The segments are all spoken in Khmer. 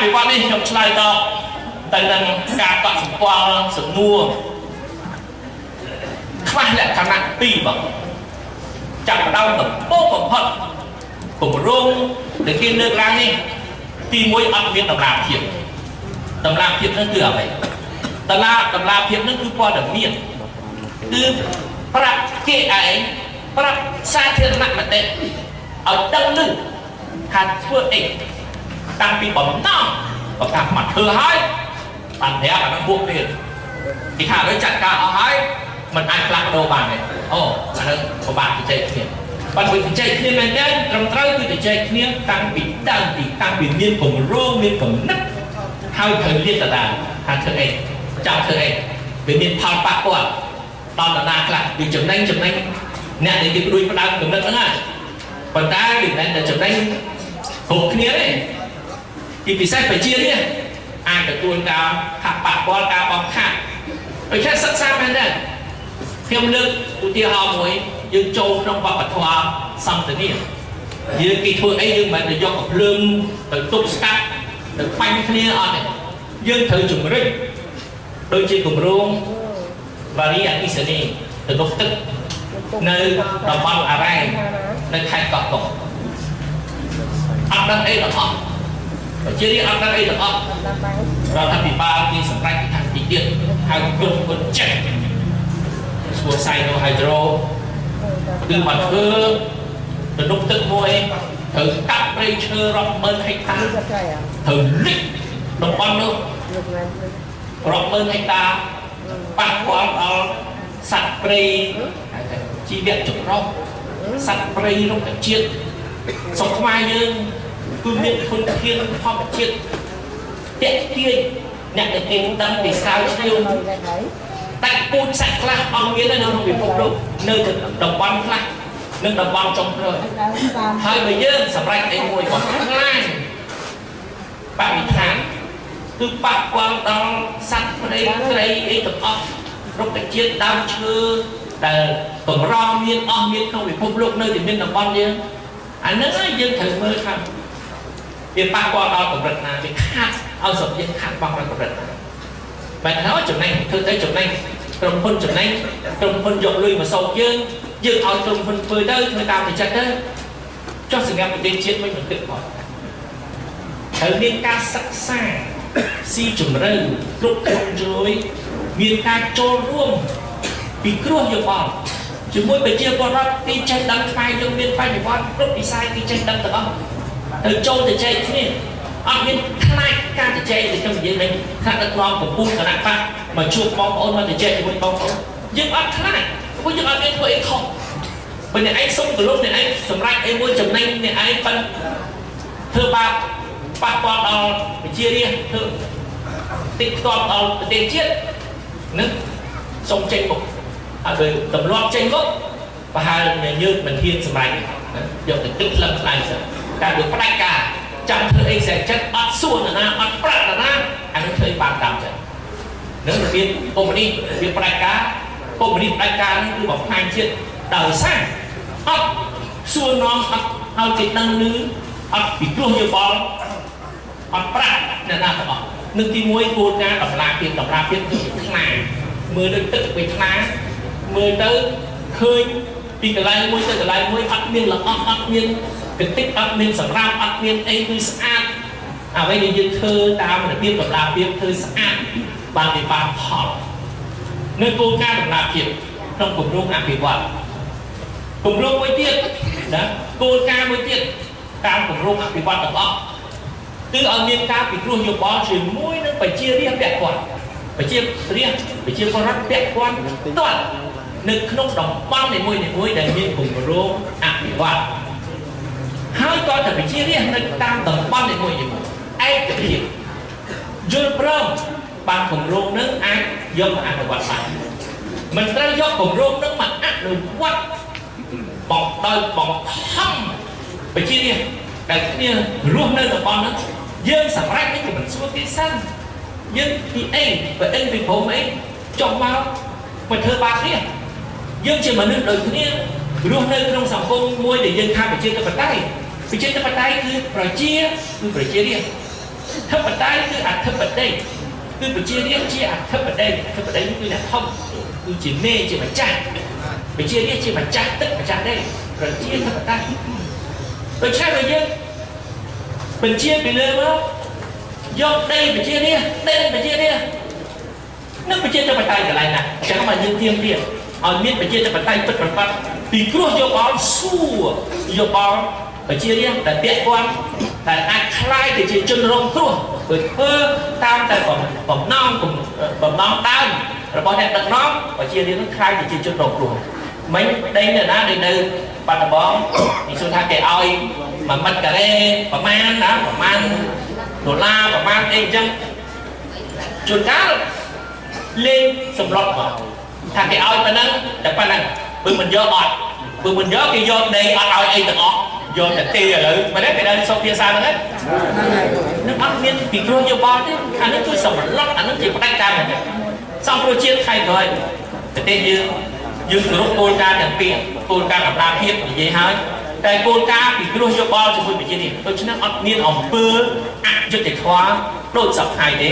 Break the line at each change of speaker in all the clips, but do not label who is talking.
ភិវឌ្ឍនេះខ្ញុំឆ្លើយតបទៅនឹងការកត់សម្គាល់សំណួរខ្វះលក្ខណៈពីរបងចាប់ផ្ដើមដំបូងបំផុតគម្រោងដែលគេលើកឡើងនេះទី1អត់មានតម្លាភាពតម្លាភាពហ្នឹងគឺអ្វីតម្លាភាពហ្នឹងគឺព័ត៌មានគឺប្រាប់គេឯងប្រាប់សាធារណមតិឲ្យដឹងឮថាធ្វើអីតាំងពីបំណងបើថាមកធ្វើហើយបានប្រាប់អានោះពួកទៀតគេថាឥឡូវចាត់ការអស់ហើយมันអាចផ្លាស់ប្ដូរបានទេអូអានឹងពិបាកជជែកគ្នាបើជជែកគ្នាមែនទេត្រឹមត្រូវគឺជជែកគ្នាតាំងពីដើមទីតាំងពីមានគម្រោងមានគំនិតហើយត្រូវលាតត្រដាងថាធ្វើអីចង់ធ្វើអីវាមានផលប៉ះពាល់ដល់នរណាខ្លះវាចំណេញអ្នកដែលគេព្រួយផ្ដើមគំនិតហ្នឹងហើយប៉ុន្តែវាមិនមែនតែចំណេញគ្រប់គ្នាទេជាពិសេសប្រជារាស្ត្រអាចទទួលការខាត់ប៉ះពាល់ការបង់ខាត់ដូច្នេះសិក្សាមែនទេខ្ញុំលើកឧទាហរណ៍មួយយើងចូលក្នុងវប្បធម៌សន្ទនាយើងគេធ្វើអីយើងមិនមែនទៅយកកំភ្លើងទៅទប់ស្កាត់ទៅបាញ់គ្នាអត់ទេយើងត្រូវជំរុញដូចជាគម្រោងបារីអគិសនីទំនប់ទឹកនៅតំបន់អារ៉ែងនៅខេត្តកោះកុងអត់ដឹងអីទាំងអស់ប្រជារាស្ត្រអត់ដឹងអីទាំងអស់រដ្ឋាភិបាលគេសម្រេចខាងទីទៀតហើយក្រុមហ៊ុនចិនឈ្មោះ Sino Hydro គឺមកធ្វើទំនប់ទឹកមួយត្រូវកាប់ព្រៃឈើរាប់ម៉ឺនហិកតាត្រូវលិចតំបន់នោះរាប់ម៉ឺនហិកតាប៉ះពាល់ដល់សត្វព្រៃជីវៈចម្រុះសត្វព្រៃរុក្ខជាតិស្រុកខ្មែរយើងគឺមានធនធានធម្មជាតិទាក់ទាញអ្នកដែលគេដឹងពីស្រាវជ្រាវតែពូជសត្វខ្លះអត់មាននៅក្នុងពិភពលោកនៅតំបន់ខ្លះនិងតំបន់ចុងក្រោយហើយបើយើងសម្រេចអីមួយបំផ្លាញបរិស្ថានគឺប៉ះពាល់ដល់សត្វព្រៃត្រីអីទាំងអស់រុក្ខជាតិដើមឈើដែលកម្រមានអស់មានក្នុងពិភពលោកនៅតែមានតំបន់យើងអាហ្នឹងហើយយើងត្រូវមើលថាវាប៉ះពាល់ដល់កម្រិតណាវាខាត់ឲ្យស្រុកយើងខាត់បង់ដល់កម្រិតណាបែរថាចំណេញធ្វើទៅចំណេញក្រុមហ៊ុនចំណេញក្រុមហ៊ុនយកលុយមកសោកយើងយើងឲ្យក្រុមហ៊ុនធ្វើទៅធ្វើតាមចិត្តទៅចុះសម្រាប់ប្រទេសជាតិវិញមិនគិតផងត្រូវមានការសិក្សាស៊ីជម្រៅគ្រប់ជ្រុងជ្រោយមានការចូលរួមពីគ្រោះយោបល់ជាមួយប្រជាពលរដ្ឋគេចេះដឹងខ្មែរយើងមានបញ្ញវន្តគ្រប់វិស័យគេចេះដឹងទាំងអស់ទៅចូលទៅចែកគ្នាអត់មានខ្លាចការជជែកទៅខ្ញុំនិយាយវិញថ្នាក់ដឹកនាំកំពូលគណៈបក្សមកជួបបងប្អូនមកជជែកជាមួយបងប្អូនយើងអត់ខ្លាចព្រោះយើងអត់មានធ្វើអីខុសបើអ្នកឯងសុំគោរពអ្នកឯងសម្រេចអីមួយចំណេញអ្នកឯងប៉ិនធ្វើបាបប៉ះពាល់ដល់ប្រជារាស្ត្រធ្វើតិចខ្ទាប់ដល់ប្រទេសជាតិនឹងសុំចេញមុខហើយបើទម្លាប់ចេញមុខប្រហែលញើតមិនហ៊ានសម្រេចណាយកទៅគិតក្លឹមខ្លាញ់សិនតែបើផ្ដាច់ការចាំធ្វើអីស្រេចចិត្តអត់សួរនរណាអត់ប្រាក់នរណាអានឹងធ្វើបានតាមចិត្តនឹងរបៀបកុម្មុយនីសវាផ្ដាច់ការកុម្មុយនីសផ្ដាច់ការនេះគឺបំផ្លាញជាតិដោយសារអត់សួរនាំអត់ឲ្យគេដឹងឮអត់ពិគ្រោះយោបល់អត់ប្រាក់អ្នកណាទាំងអស់នឹងទី1គោលការណ៍តម្លាភាពតម្លាភាពគឺថ្លាមើលទៅទឹកវាថ្លាមើលទៅឃើញពីកន្លែងមួយទៅកន្លែងមួយអត់មានល្អអត់មានកតិចអត់មានសម្រាប់អត់មានអីគឺស្អាតអ្វីដែលយើងធ្វើតាមរបៀបតម្លាភាពធ្វើស្អាតបានវាបានផលនៅគោលការណ៍តម្លាភាពក្នុងគម្រោងអភិវឌ្ឍគម្រោងមួយទៀតណាគោលការណ៍មួយទៀតតាមគម្រោងអភិវឌ្ឍទាំងអស់គឺឲ្យមានការពិគ្រោះយោបល់ជាមួយនឹងប្រជារាស្ត្រពាក់ព័ន្ធប្រជារាស្ត្រប្រជាពលរដ្ឋពាក់ព័ន្ធទាល់នៅក្នុងតំបន់នីមួយៗដែលមានគម្រោងអភិវឌ្ឍហើយក៏តែប្រជារាស្ត្រនៅតាមតំបន់នីមួយៗឯកភាពយល់ព្រមបានគម្រោងនឹងអាចយកមកអនុវត្តបានមិនត្រូវយកគម្រោងនឹងមកអនុវត្តបងដោយបង្ខំប្រជារាស្ត្រដែលគ្នារស់នៅតំបន់ហ្នឹងយើងសម្រេចនេះក៏មិនសួរគេសិនយើងពីអីបើអិនពីព្រមអីចុះមកធ្វើបាបគ្នាយើងជាមនុស្សដូចគ្នារស់នៅក្នុងសង្គមមួយដែលយើងថាប្រជាធិបតេយ្យប្រជាធិបតេយ្យគឺប្រជាគឺប្រជារាស្ត្រ ធិបតេយ្យគឺអធិបតីគឺប្រជារាស្ត្រជាអធិបតីអធិបតីគឺអ្នកធំគឺជាមេជាម្ចាស់ប្រជារាស្ត្រជាម្ចាស់ទឹកម្ចាស់ដីប្រជាធិបតេយ្យដូច្នេះបើយើងបញ្ជាពីលើមកយកដីប្រជារាស្ត្រដីប្រជារាស្ត្រនឹងប្រជាធិបតេយ្យកន្លែងណាអញ្ចឹងមកយើងទៀមទាឲ្យមានប្រជាធិបតេយ្យពិតប្រាកដពីគ្រោះយោបល់សួរយោបល់ប្រជារាស្ត្រដែលពាក់ព័ន្ធដែលអាចคล้ายទៅជាជនរងគ្រោះព្រោះធ្វើតាមតែបំណងដើមរបស់អ្នកដឹកនាំប្រជារាស្ត្រនឹងคล้ายទៅជាជនរងគ្រោះមិញដេញនៅណាដេញនៅបាត់ដំបងគេសួរថាគេឲ្យ1ម៉ែត្រការ៉េប្រមាណណាប្រមាណដុល្លារប្រមាណអីអញ្ចឹងជួនកាលលេងសម្លុតមកថាគេឲ្យប៉ុណ្ណឹងតែប៉ុណ្ណឹងបើមិនយកអត់បើមិនយកគេយកដីអត់ឲ្យអីទាំងអស់យកតែទេឥឡូវមែនទេគេដល់សុខភាសាហ្នឹងនឹងអត់មានពីគ្រោះយោបល់ទេអានេះគឺសម្លុតអានេះជាផ្ដាច់ការហ្នឹងសង្គ្រោះជាតិខែក្រោយប្រទេសយើងយើងគោរពគោលការណ៍ទាំងពីរគោលការណ៍កម្លាភាពនិយាយហើយតែគោលការណ៍ពីគ្រោះយោបល់ជាមួយប្រជានេះដូច្នេះអត់មានអំពើអយុត្តិធម៌ដូចសពថ្ងៃទេ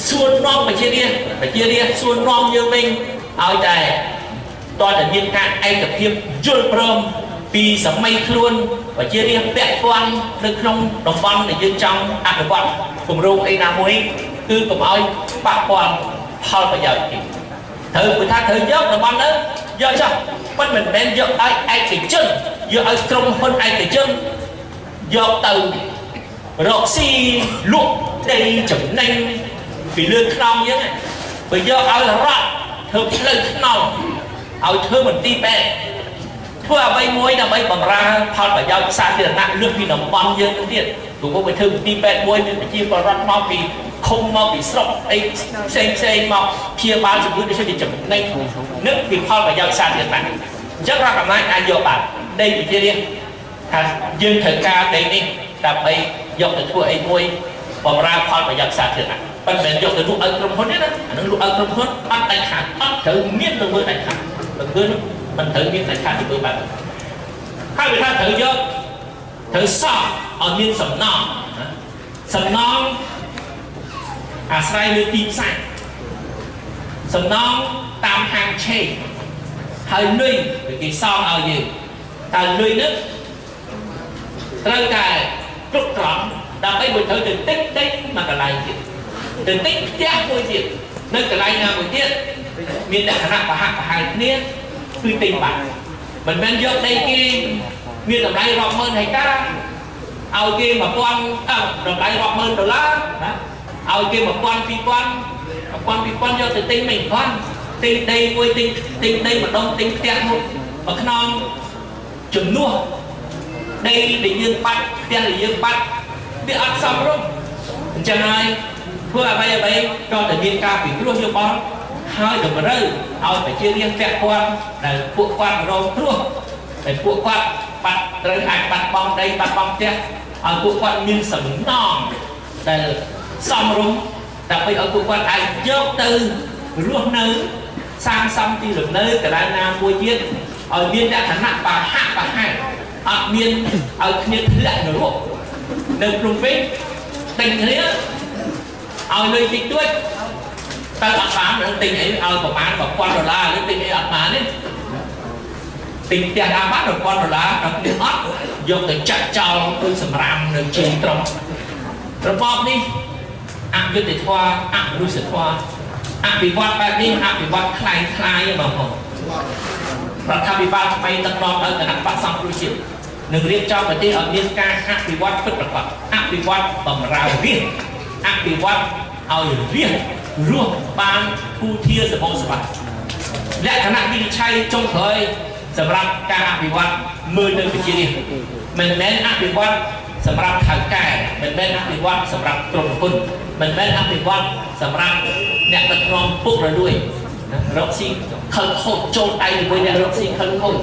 សួរនាំប្រជារាស្ត្រប្រជារាស្ត្រសួរនាំយើងវិញឲ្យតែតើតែមានការឯកភាពយល់ព្រមពីសម័យខ្លួនប្រជារាស្ត្រពាក់ព័ន្ធនៅក្នុងតំបន់ដែលយើងចង់អភិវឌ្ឍគម្រោងអីណាមួយគឺកុំឲ្យប៉ះពាល់ផលប្រយោជន៍គេត្រូវព្រោះថាត្រូវយកតំបន់នោះយកចុះប៉ុន្តែមិនមែនយកឲ្យឯកជនយកឲ្យក្រុមហ៊ុនឯកជនយកទៅរកស៊ីលក់ដីចំណេញពីលើខ្នងយើងបើយកឲ្យរដ្ឋធ្វើផ្លូវថ្នល់ឲ្យធ្វើមន្ទីរពេទ្យធ្វើអ្វីមួយដើម្បីបម្រើផលប្រយោជន៍សាធារណៈលើសពីតំបន់យើងទៅទៀតព្រោះបើធ្វើមន្ទីរពេទ្យមួយមានប្រជាពលរដ្ឋមកពីឃុំមកពីស្រុកអីផ្សេងផ្សេងមកព្យាបាលជំងឺដូចជាចំណេញនឹងពីផលប្រយោជន៍សាធារណៈអញ្ចឹងរដ្ឋអំណាចអាចយកបានដីប្រជារាស្ត្រថាយើងត្រូវការដីនេះដើម្បីយកទៅធ្វើអីមួយបម្រើផលប្រយោជន៍សាធារណៈប៉ុន្តែមិនយកទៅលក់ឲ្យក្រុមហ៊ុនទេណាអានឹងលក់ឲ្យក្រុមហ៊ុនអត់ដាច់ខាតអត់ត្រូវមានទង្វើដាច់ខាតទង្វើនោះមិនត្រូវមានដាច់ខាតទង្វើបែបហើយវាថាត្រូវយកត្រូវសោះឲ្យមានសំណងសំណងអាស្រ័យលើទីផ្សារសំណងតាមហាងឆេងហើយលុយគេសងឲ្យយើងតើលុយនេះត្រូវតែគ្រប់ត្រង់ដើម្បីបើត្រូវទៅទិញដីមួយកន្លែងទៀតទៅទិញផ្ទះមួយទៀតនៅកន្លែងណាមួយទៀតមានលក្ខណៈប្រហាក់ប្រហែលគ្នាគឺទិញបានមិនមែនយកដីគេមានតម្លៃរាប់ម៉ឺនហិកតាឲ្យគេ1000តម្លៃរាប់ម៉ឺនដុល្លារណាឲ្យគេ1000 2000 1000 2000យកទៅទិញមិនខ្វះទិញដីមួយទិញដីម្ដងទិញផ្ទះមួយមួយខ្នងជំនួសដីដែលយើងបាត់ផ្ទះដែលយើងបាត់វាអត់សមរម្យអញ្ចឹងហើយធ្វើអ្វីអ្វីក៏តែមានការពិគ្រោះយោបល់ហើយតម្រូវឲ្យប្រជារាស្ត្រពាក់ព័ន្ធដែលពួកគាត់រងគ្រោះដែលពួកគាត់បាត់ត្រូវអាចបាត់បង់ដីបាត់បង់ផ្ទះឲ្យពួកគាត់មានសំណងដែលសមរម្យដើម្បីឲ្យពួកគាត់អាចយកទៅរស់នៅសាងសង់ទីលំនៅកន្លែងណាមួយទៀតឲ្យមានលក្ខណៈប្រហាក់ប្រហែលអត់មានឲ្យគ្នាធ្លាក់នរកនៅភ្នំពេញទិញគ្នាឲ្យលុយតិចតួចទៅអត់បាននឹងទិញអីឲ្យប្រមាណ1000ដុល្លារឬទិញអីអត់បានទេទិញផ្ទះដើមបាន1000ដុល្លារដល់គ្នាអត់យកទៅចាក់ចោលដូចសម្រាមនៅជើងត្រង់របបនេះអយុត្តិធម៌អមនុស្សធម៌អភិវឌ្ឍបែបនេះអភិវឌ្ឍคล้ายៗបងប្អូនរដ្ឋាភិបាលថ្មីដឹកនាំដោយគណៈបក្សសង្គ្រោះជាតិនឹងរៀបចំប្រទេសឲ្យមានការអភិវឌ្ឍពិតប្រាកដអភិវឌ្ឍបម្រើរាស្ត្រអភិវឌ្ឍឲ្យរាស្ត្ររស់បានធូរធារសម្បូរសប្បាយលក្ខណៈវិនិច្ឆ័យចុងក្រោយសម្រាប់ការអភិវឌ្ឍមើលនៅប្រជារាស្ត្រមិនមែនអភិវឌ្ឍសម្រាប់ថៅកែមិនមែនអភិវឌ្ឍសម្រាប់ក្រុមហ៊ុនមិនមែនអភិវឌ្ឍសម្រាប់អ្នកដឹកនាំពុករលួយរកស៊ីខិលខូចចូលដៃជាមួយអ្នករកស៊ីខិលខូច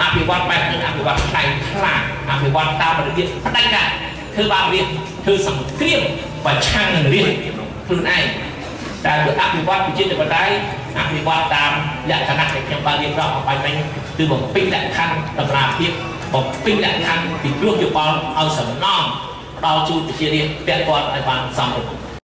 អភិវឌ្ឍបែបនេះអភិវឌ្ឍខ្លាំងខ្លាអភិវឌ្ឍតាមរបៀបផ្ដាច់ការធ្វើបាបរាជធ្វើសង្គ្រាមប្រឆាំងនឹងរាជខ្លួនឯងតែបើអភិវឌ្ឍប្រជាធិបតេយ្យអភិវឌ្ឍតាមលក្ខណៈដែលខ្ញុំបានរៀបរាប់អំបញ្ញមិញគឺបំពេញលក្ខខណ្ឌតម្លាភាពបំពេញលក្ខខណ្ឌពិគ្រោះយោបល់ឲ្យសំណង ផ្ដល់ជូនប្រជារាស្ត្រពាក់ព័ន្ធឲ្យបានសមរម្យ។